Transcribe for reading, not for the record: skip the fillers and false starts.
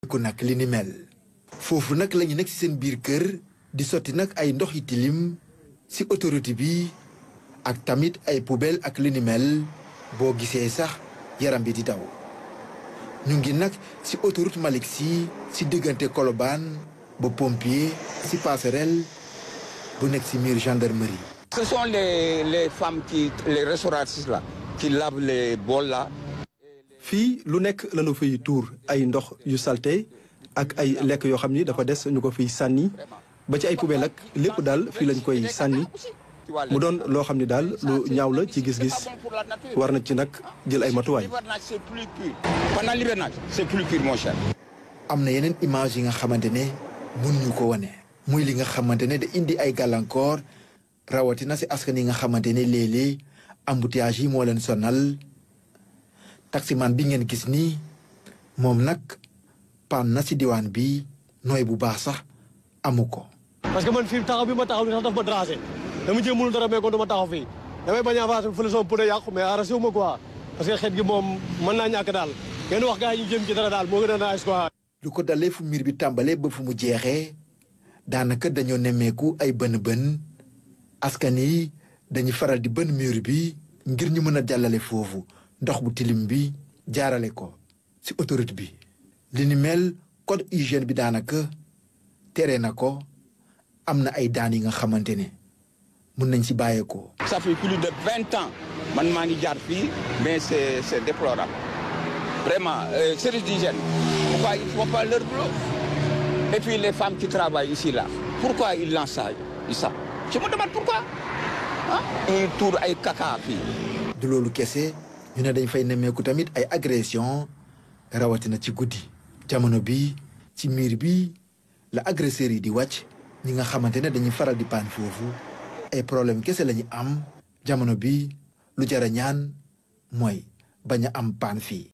ku nag li ni mel foofu nag lañu nekk ci seen biir kër di sotti nag ay ndox yi tilim ci autorité bi ak tamit ay poubelle ak li ni mel boo gisee sax yaram bi di daw ñu ngi nag ci autoroute Malick Sy ci diggante Colobane ba Pompier ci passerelle bu nekk ci mur gendarmerie. Ce sont les femmes les restauratrices là qui lavent les bols là. fii lu nekk lañu fiy tuur ay ndox yu salte ak ay lekk yoo xam ni dafa des ñu ko fiy sànni ba ci ay poubelle ak lépp daal fii lañ koy sànni mu doon loo xam ni daal lu ñaaw la ci gis-gis war na ci nag jël ay matuwaay. Pendant l'hivernage, c'est plus pur mon cher. am na yeneen image yi nga xamante ne mun ñu ko wane muy li nga xamante ne da indi ay gàllankoor rawatina ci askan yi nga xamante ne léeg-léeg embouteillage yi moo leen sonal taximan bi ngeen gis nii moom nag paan na ci diwaan bi nooy bu baax sax amu ko. parce que man fii taxaw bi ma taxaw ni sax daf ma tracé dama jéem mënul dara mais kon dama taxaw fii damay bañ a avancer fële sama pneu yàqu mais arrêté wu ma quoi parce que xeet gi moom mën naa ñàkk daal ngeen wax gars yi ñu jëm ci dara daal moo gën a naaj quoi. lu ko dalee fu mbir bi tàmbalee ba fu mu jeexee daanaka dañoo nemmeeku ay bën-bën askan yi dañuy faral di bën mur bi ngir ñu mën a jàllale foofu ndox bu tilim bi jaarale ko ci autoroute bi. li ni mel code hygiène bi daanaka tere na ko am na ay daan yi nga xamante ne mun nañ ci bàyyeekoo. Ça fait plus de 20 ans man maa ngi jaar fii mais c'est déplorable vraiment service d'hygiène pourquoi ils font pas leur boulot et puis les femmes qui travaillent ici là pourquoi ils lancent ça je me demande pourquoi ah. un tour ay caca fii. du loolu kese ñu ne dañ fay nemmeeku tamit ay agression rawatina ci guddi jamono bi ci miir bi la agresseurs yi di wàcc ñi nga xamante ne dañuy faral di paan foofu ay problème kese lañu am jamono bi lu jar a ñaan mooy bañ a am paan fii.